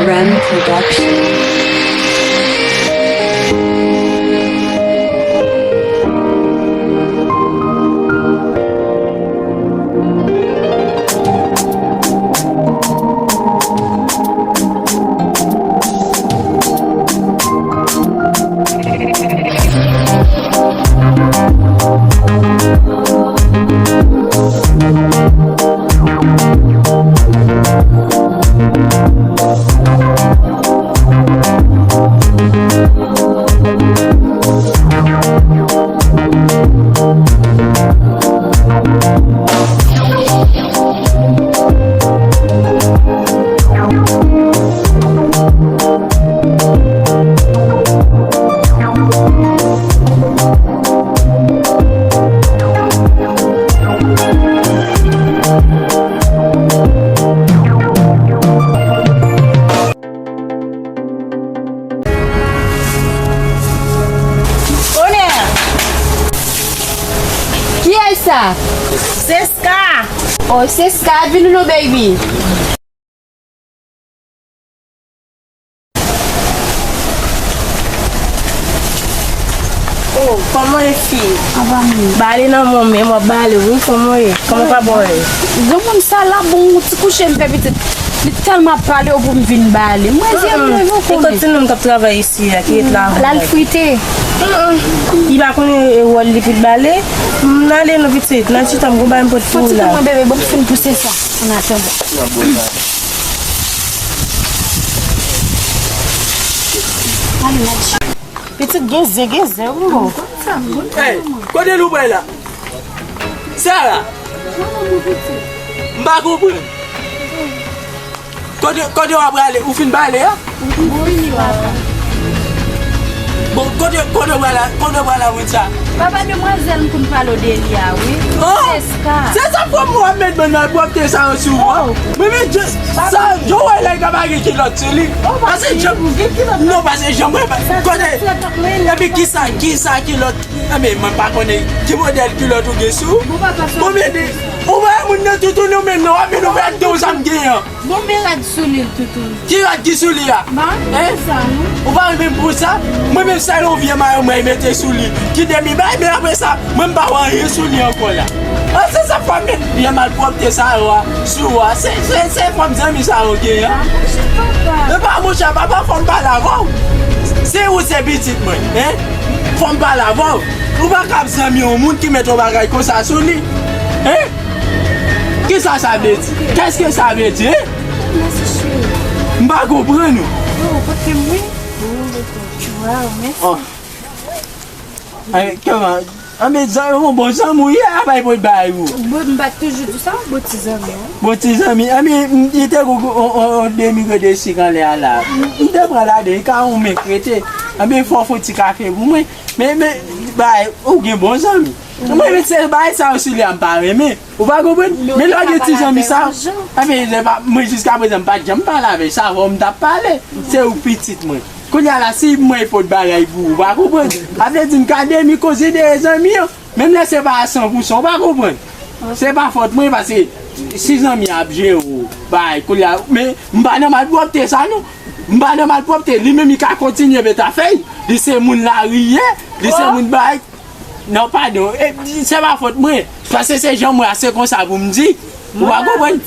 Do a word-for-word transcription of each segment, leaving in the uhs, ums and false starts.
Rem Production. Onè! Kiyès sa? Seska! Oh, Seska, vin non, baby. Oh, kòman w ye, fi? Anba moun. Bale nan mwen, men w ap bale, wi, kòman w ye? Kòman papa w ye? Granmoun sa la, bon, ti kouche m fè pitit. Li tèlman ap pale w pou m vin bale. Mwen, zyè m leve, w konnen. E kot timoun k ap travay isi a, ki ret la? L al frite. Li pa konnen, e, wòl li pou l bale? M ale non, pitit, nan chita, m gon bagay m pote pou ou la. Mwen, bebe, bon, m fin pouse sa. Annatandan. Pitit gen zen, gen zen, wi, bon. Hey, kote nou pral la? Sara! M pa konprann. Kote, kote w ap prale? Ou fin bale a? Bon, kote, kote w pral la, kote w pral la moun sa? Papa, demwazèl m konn pale w de li a, wi. An? Seska. Se sa fò m w ap met bann malpwòpte sa yo sou ou a. Mwen menm, sa, jan w wè la, li ka pa gen kilòt sou li. Pase jan, non, pase jan mwen, kote, epi kisa, kisa kilòt, enben, mwen pa konnen ki modèl kilòt ou gen sou ou. Bon, men, ou pa moun nan toutoun ou menm, non, w ap vin ouvè ak de w sa m gen an. Bon, men rad sou li, toutoun. Ki rad ki sou li a? Ba, hein? Sa, non. Ou pa renmen m pou sa? Mwen menm, sèl yon vye mayo mwen mete sou li. Ki demi bay, men apre sa, mwen m pa wè anyen sou li ankò la. An, se sa fò m met vye malpwòpte sa yo a, sou ou a. Se, se, se fanm zanmi sa yo gen an. Ba, monchè, papa. E pa monchè, papa, fò m pale avè w. Se ou, se pitit mwen, hein? Fò m pale avè w. Ou pa kab zanmi yon moun ki met yon bagay konsa sou li, hein? Kisa sa vle di? Qu'est-ce que ça veut dire? Mèsi, cheri. M pa konprann ou. Oh, kote m, wi? Waw, mèsi. Oh. Ay, kòman? Anben, zanmi, yon bon zanmi w ye, a bay pot bagay ou. Bon, m pa t toujou di sa, bon ti zanmi, wi. Bon ti zanmi, anben, m, li te gon, on, on, on demi grenn de sik anlè a la. M, m te pran ladan, li ka yon menm krete. Anben, fò w fè yon ti kafe pou mwen. Men, men, bay, ou gen bon zanmi. Mwen, men se bagay sa yo sou li a m pa renmen. Ou pa konprann? Men lè w gen ti zanmi sa, anben, lè pa, mwen jiskaprezan m pa t janm pale avè l, sa avè w m t ap pale. Se ou k pitit mwen. Kounye a la, si mwen pot bagay pou ou, ou pa konprann? Sa vle di m ka demi konsidere zanmi an, menm lè se pa a san pou san, ou pa konprann? Se pa fòt mwen, paske si zanmi an ap jere w, bay, kounye a, men m pa nan malpwòpte sa non. M pa nan malpwòpte, li menm li ka kontinye met afè l. Li se moun lari li ye, li se moun bay. Non, padon, e, se pa fòt mwen. Paske se jan mwen a, se konsa pou m di. Ou pa konprann?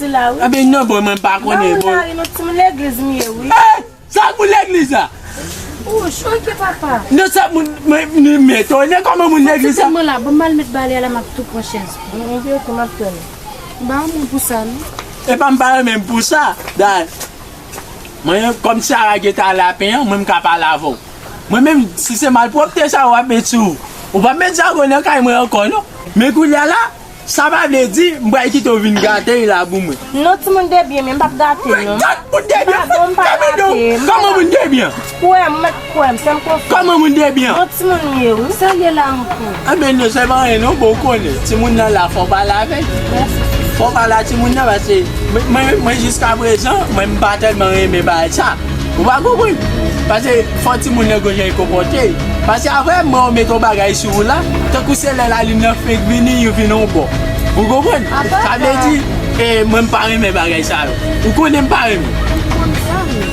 Anben non, bon, mwen pa konnen, bon. Timoun legliz m ye, wi. Sa moun legliz la? Wouch, ok, papa. Non, sa moun, mwen, mwen, mwen etone kòman moun legliz la. Mwen la, bon, m al met bale a la, m ap tou pran chèz. Mwen, mwen, ok, m ap tann. M pa renmen pou sa, non. E pa m pa renmen pou sa, dayè. Mwen, kòm Sara gentan al lapen an, mwen, m ka pale avè w. Mwen menm, si se malpwòpte sa w ap met sou ou, ou p ap met zago nan kay mwen ankò, non. Men kounye a la, sa pa vle di m pral kite w vin gate l la pou mwen. Non, timoun de byen, men m p ap gate l, non. Gad moun de byen, kòman moun de byen? Kwè m, mèt kwè m, fè m konfyans. Kòman moun de byen? Bon timoun m ye, wi. Sa l ye la ankò? Anben non, se pa anyen non, bon, ou konnen. Timoun nan la, fò w pale avè l. Fò w pale a timoun nan, paske mwen, mwen, mwen jiskaprezan, mwen, m pa tèlman renmen bagay sa. Ou pa konprann? Paske fò timoun nan gon jan l konpòte l. Paske apre, mwen, ou met yon bagay sou ou la, tankou se lè lalin nan fenk vini, ou vin yon bò. Ou konprann? Sa vle di, e, mwen, m pa renmen bagay sa yo. Ou konnen m pa renmen. M konn sa, wi.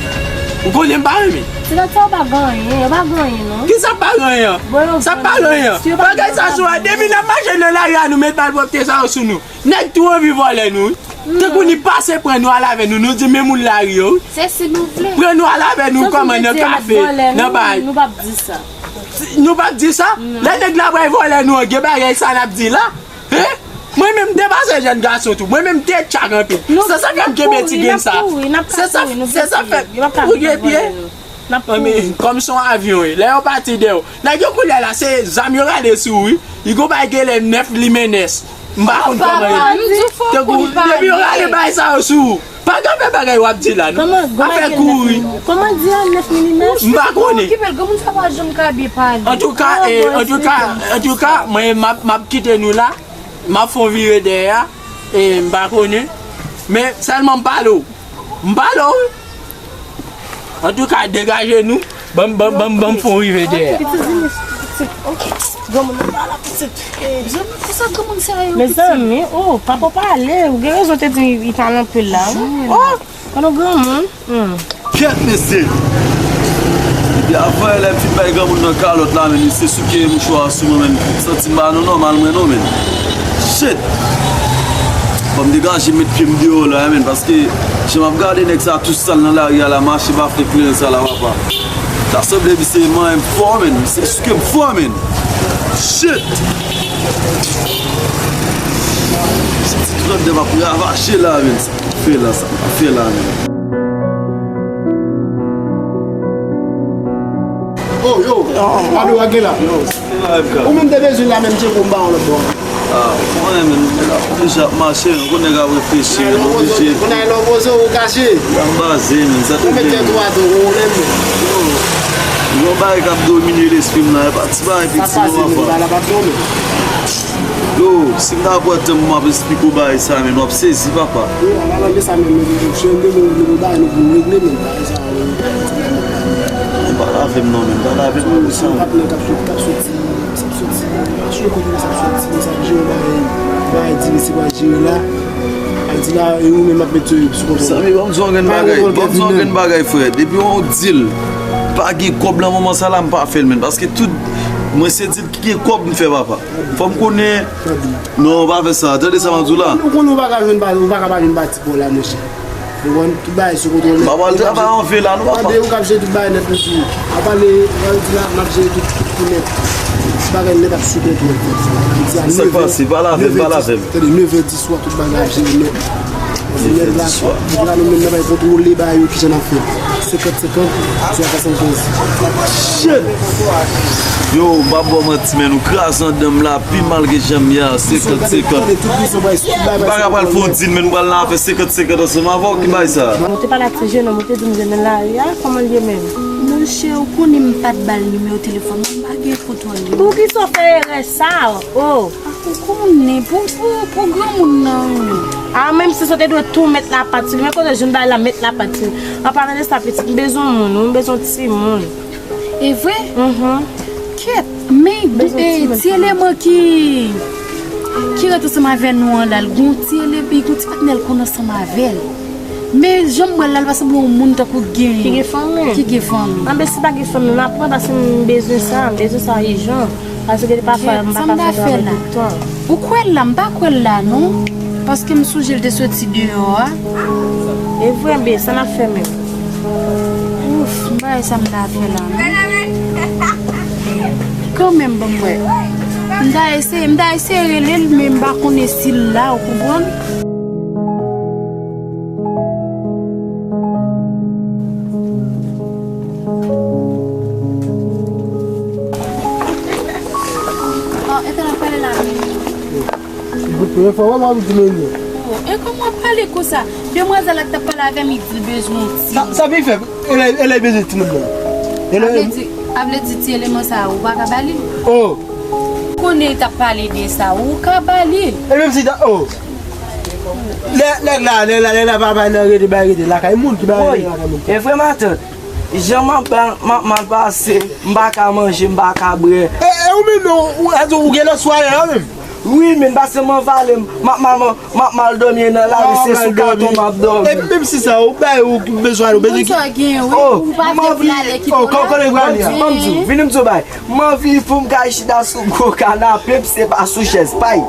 Ou konnen m pa renmen. Ti gad sa yo pa gen anyen, yo pa gen anyen non. Kisa pa gen anyen? Bon, yo Sa pa gen anyen. Si yo pa Bagay gen sa anyen, sou a, depi n ap mache nan lari a, nou met malpwòpte sa yo sou nou. Nèg tou anvi vòlè nou, wi. Tankou ni pase pran nou al avè nou, nou di men moun lari yo, wi. Se si nou vle. Pran nou al avè nou kòman nan kafe, nan bay. Nou p ap di sa. Nou p ap di sa? Lè nèg la pral vòlè nou an, gen bagay sa n ap di la? Hein? Mwen menm m te pase jèn gason tou. Mwen menm m te tchak anpil. Se sa fè m kenbe ti grenn sa. Se sa, se sa fè. Ou gen pye? Anben, kòm se yon avyon, wi. Lè yo pati dèyè w, nèg yo koulye la, se zam yo rale sou ou, wi. Li gon bagay genlè nèf limenès. M pa konn kòman yo. Tankou, depi yo rale bagay sa yo sou ou, pa ka fè bagay w ap di la, non. Afè kouri. Kòman di a nèf milimèt? M pa konnen. Antouka, eh, antouka, antouka, mwen, m ap, m ap kite nou la. M ap fè yon vire dèyè a. E, m pa konnen. Men, sèlman m pale w. M pale w, wi. Antouka, degaje nou. Ban m, ban m, ban m, ban m fè yon rive dèyè. Pitit, vini, pitit. Ok. Granmoun nan pa la, pitit. Eh, zanmi, pou sa granmoun sa yo, pitit. Mezanmi, oh, papa pale. Ou gen rezon te di li pale anpil la, wi. Oh, konnen granmoun. Hmm. Kèt, mesye. Epi apre, lè m fin bay granmoun nan kalòt la, men misye souke mouchwa a sou mwen, men m santi m pa nan nòmal mwen non, men. Shit! Fò m degaje m met pye m deyò la, men, paske jan m ap gade nèg sa tou sal nan lari a la, mache pa fè kleren sa la, papa. Ta sanble misye manyen m fò, men. Misye souke m fò, men. Shit! Santi tout anndan m ap ravaje la, men. Sa m ap fè la, sa m ap fè la, men. Oh, yo! Pablo, wè gen la? Yo, se la, M K. Ou menm te bezwen la menm, tcheko, m ba w lòt bò. Ah, mwen menm, nèg ap oblije ap mache, men, konnen nèg ap reflechi, men, oblije. Konnen lè w poze, ou kache. La m baze, men, sa te gen. Ou met tèt ou atò, ou menm. Yo, yon bagay k ap domine lespri m la, e pa ti bagay piti non, papa. Yo, si m ta pran tan pou m ap esplike w bagay sa, men, w ap sezi, papa. Yo, an alan de sa menm, men, men, men, men, men, bagay nou pou regle, men, bagay sa, men. Pale avè m non, men, pale avè m pou sa. Patnè k ap sot-, k ap soti, k ap soti, asire kote sa ap soti, sa ap jere bagay, bagay di, se bagay jere la. Al di la, e ou menm ap met sou kontwòl. Zanmi, ban m di w yon grenn bagay. Ban m di w yon grenn bagay, frè. Depi yon deal pa gen kòb nan moman sa la, m pa fè l, men. Paske tout, mwen se deal ki gen kòb m fè, papa. Fò m konnen. Non, pa fè sa. Tande sa m ap di w la. Ou konnen ou pa ka jwenn pa, ou pa ka pa jwenn pa ti pò la, monchè. Ou konn tout bagay sou kontwòl nèt. M ap al travay an vila, non, papa. Tande, ou k ap jere tout bagay nèt, mesye. M ap pale, m ap di la, m ap jere tout, tout, tout nèt. Tout bagay nèt ap sou kontwòl. Sa k pase? Pale avè m, pale avè m. Tande, nevè, diswa, tout bagay ap jere nèt. Nèg la, nèg la, nou menm n ap al kontwole bagay yo, kijan n ap fè. Senkant senkant, swa swasannkenz. Shit! Yo, m p ap ba w manti, men, nou kraze anndan m la pi mal ke jan m ye a, senkant senkant. M pa ka pral fè yon deal, men, nou pral nan afè senkant senkant ansanm avè w, ki bagay sa? Mwen te pale ak ti jenòm, ou te di m jwenn nan lari a, kòman l ye menm? Monchè, ou konnen m pa t ba l nimewo telefòn mwen, m pa gen foto an li. Poukisa w fè erè sa? Oh! Ou konnen, pou, pou, pou granmoun nan, wi. A, menm si sa te dwe tou met lapat sou li, men kote w jwenn bagay la met lapat sou li. An palan de sa, pitit, m bezwen moun, wi, m bezwen timoun. E vre? Mhm. Kèt, men, eh, ti eleman ki, ki ret ansanm avè nou an la, l gon ti ele-, li gon ti patnè l konn ansanm avè l. Men jan m wè l la, l pa sanble yon moun tankou gen. Ki gen fanmi. Ki gen fanmi. Anben, si pa gen fanmi, m ap pran paske m bezwen sa, m bezwen sa ijan. Paske pafwa, m pa ka fè travay tout tan. Ou kwè l la? M pa kwè l la, non. Paske m sonje l te soti deyò a. E vre, anben, sa n ap fè menm? Ouf, m pa wè sa m ta fè la, non. Kanmenm, ban m wè. M ta eseye, m ta eseye rele l, men m pa konnen si l la, ou konprann? Oh, e tan ap pale la menm. Epi premye fwa, wè, m ap di men yo. Oh, e kòman w ap pale konsa? Demwazèl la k t ap pale avè m, li di l bezwen yon ti. Sa, sa vin fè, e lè, e lè bezwen timoun nan. E lè. A vle di, a vle di ti eleman sa, ou pa ka ba li? Oh. Konnen li t ap pale de sa, ou ka ba li. E menm si ta, oh. Lè, nèg la, nèg la, nèg la pa bay nan rete, bay rete lakay moun ki bay rete lakay moun. E vre, matant. Jan m ap, m ap mal pase, m pa ka manje, m pa ka bwè. E, e ou menm non, ou, ou, ou gen lòt swayan menm? Wi, men pase m anvale m. M ap mal, m ap mal dòmi nan lari, se sou katon m ap dòmi. Epi menm si sa, ou bay ou bezwen, ou bezwen ki. Sa gen, wi. Oh, ou pa vle vin ale, kite. Oh, konnen grann li a. Ban m di w, vini m di w bay. M anvi pou m ka chita sou gwo kanape, se pa sou chèz pay.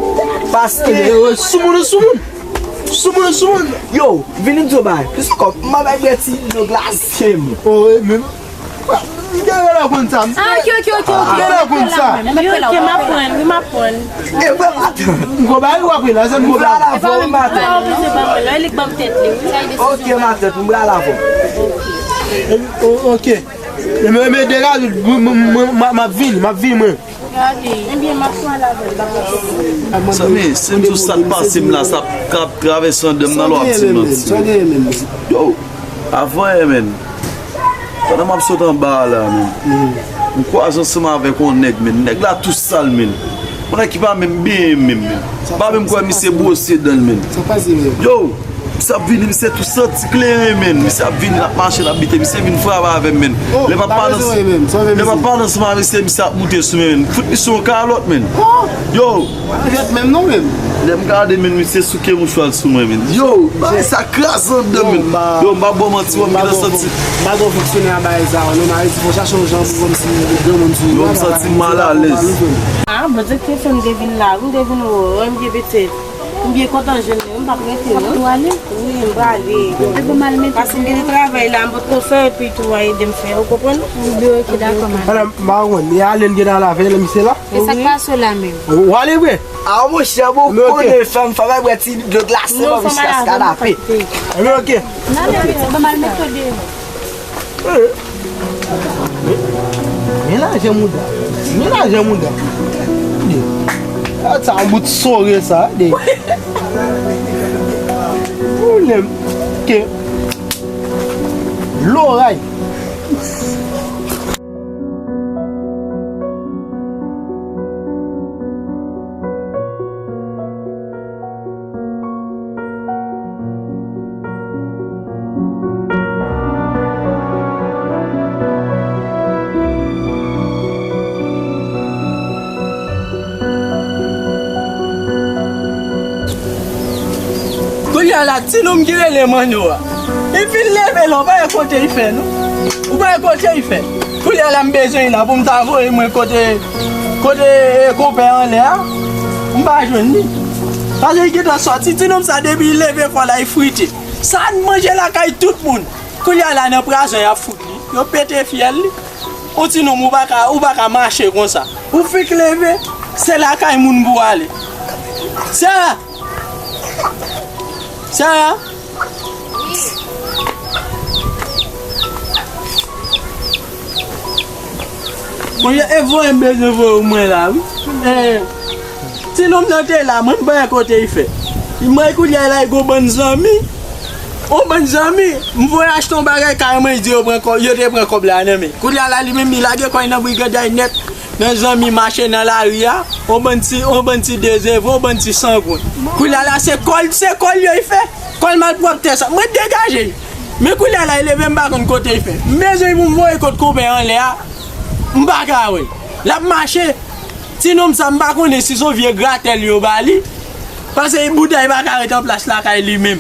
Paske. Eh, eh, soumoun, soumoun. Soumoun, soumoun. Yo, vini m di w bay. Plis ankò, m ap bay bwè ti dlo glase m. Oh, eh, men. M genlè konn sa. Ah, ok, ok, ok, ok. M genlè konn sa. Wi, ok, m aprann, wi, m aprann. E, mwen matant. M gon bagay w ap rele, se m gon bagay. M pral avè w, matant. Lè li ban m tèt li, wi. Ok, matant, m pral avè w. E, o-, ok. E, men, men, degaje, m, m, m, m, m ap vini, m ap vini, mwen. Gade. Ebyen, m ap pran lavel, m ap mete. Zanmi, si m di w sa k pase m la, sa k ap travèse anndan m nan, lè w ap di m manti. Sa genyen menm, sa genyen menm. Yo, avan yè, menn, pandan m ap sot anba a la, menn, m kwaze ansanm avèk yon nèg, menn. Nèg la tou sal, menn. Yon nèg ki pa menm benyen menm, menn. M pa menm kwè misye bwose dan l, menn. Sa k pase menm? Yo, misye ap vini, misye tou santi kleren, menn. Misye ap vini, l ap mache, l ap bite. Misye vin frape avè m, menn. Oh, lè m ap pa nan, lè m ap pale ansanm avè misye, misye ap moute sou mwen, menn. Fout misye yon kalòt, menn. Oh! Yo! Arèt menm non, menn. Lè m gade, menn, misye souke mouchwa l sou mwen, menn. Yo, bagay sa kraze anndan, menn. Yo, m pa ba w manti, mwen, m gentan santi. M pa twò fonksyone a bagay sa, non, m a redi fò chache yon jan pou kòmsi granmoun sou mwen. Yo, m santi m malalèz. Ah, Bondye ki fè m te vin la, m te vin wè w, m byen petèt. M byen kontan jwenn ou, m p ap rete non. Ou ale? Wi, m prale. Ou te pou m al mete. Paske m gen travay la, m potko fè, epi tou a ede m fè, ou konprann? Wi, ok, dakò, madanm. Madanm, m pa konn, e ale n gen nan lavè, lè misye la? E sa k pase w la menm? Ou ale vre? A, monchè, bon, konnen fanm, fanm ap bwè ti dlo glase, non, fanm jiskaske l ap fè. Ebyen, ok. N ale, pitit, ban m al mete w deyò. Men lajan mouda. Men lajan mouda. Gad sa, yon bout sore sa, de. Pwoblèm. Ke. Loray. Kounye a la, ti nonm ki rele Manno a, li fin leve la, ou pa wè kote li fè, non? Ou pa wè kote li fè? Kounye a la, m bezwen li la pou m ta voye mwen kote, kote, eh, konpè anlè a. M pa jwenn li. Paske li gentan sòti. Ti nonm sa, depi li leve fò la, li frite. Sa n manje lakay tout moun. Kounye a la, nan prazon, y ap fout li. Yo pete fyèl li. Yon ti nonm, ou pa ka, ou pa ka mache konsa. Ou fenk leve, se lakay moun pou w ale. Sara! Sara! Bon, e voye m bezwen voye w mwen la, wi. Eh, ti nonm nan te la, mwen m pa wè kote li fè. Mwen kounye a la, li gon bann zanmi. Yon bann zanmi, m voye achte yon bagay kay mwen, li di yo pran kò-, yo te pran kòb la nan men. Kounye a la, li menm, li lage kò l nan briganday nèt. Nan zanmi mache nan lari a, yon bann ti, yon bann ti dezevo, yon bann ti sangwen. Kounye a la, se kò l, se kò l yo, li fè. Kò l malpwòpte sa. Mwen degaje l. Men kounye a la, li leve, m pa konn kote li fè. M bezwen pou m voye kot konpè anlè a, m pa ka wè l. L ap mache. Ti nonm sa, m pa konnen si se yon vye gratèl yo ba li. Paske bouda pa ka ret an plas lakay li menm.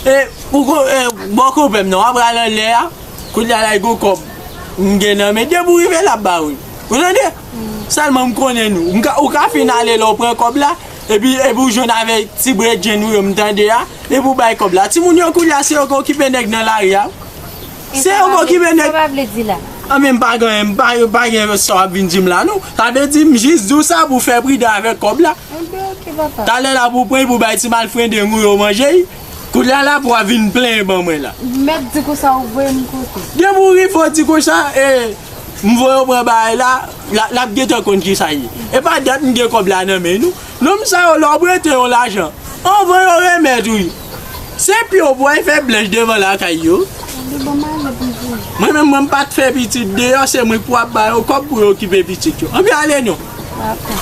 E, ou ko-, e, bò konpè m nan, w ap pral anlè a. Kounye a la, li gon kòb m gen nan men. Depi w rive la, ap ba ou l. Ou tande? Sèlman m konnen nou. M ka, ou ka fin ale la, ou pran kòb la, epi, epi ou jwenn avèk ti bredjenn ou yo m tande a, epi ou bay kòb la. Timoun yo kounye a, se yo k okipe nèg nan lari a. Se yo k okipe nèg. Sa pa vle di la. An, men m pa gen anyen, m pa, pa gen sa w ap vin di m la, non. Sa vle di, m jis di w sa pou w fè pridan avèk kòb la. Enben, ok, papa. Talè la pou w pran l, pou w bay ti malfrendeng ou yo manje l. Kounye a la pou w a vin plenyen ban mwen la. Mèt di konsa ou voye m kote. Depi w rive w di konsa, e, m voye w pran bagay la, la, l ap gentan konn kisa l ye. E pa dat m gen kòb la nan men nou. Nonm sa yo, lè w prete yo lajan, anvan yo remèt ou l. Se pye w pou w al fè blanch devan lakay yo. Li ban m ale pou m voye. Mwen menm, mwen m pa t fè pitit deyò, se mwen k pou ap ba yo kòb pou yo okipe pitit yo. Anben ale non. Dakò.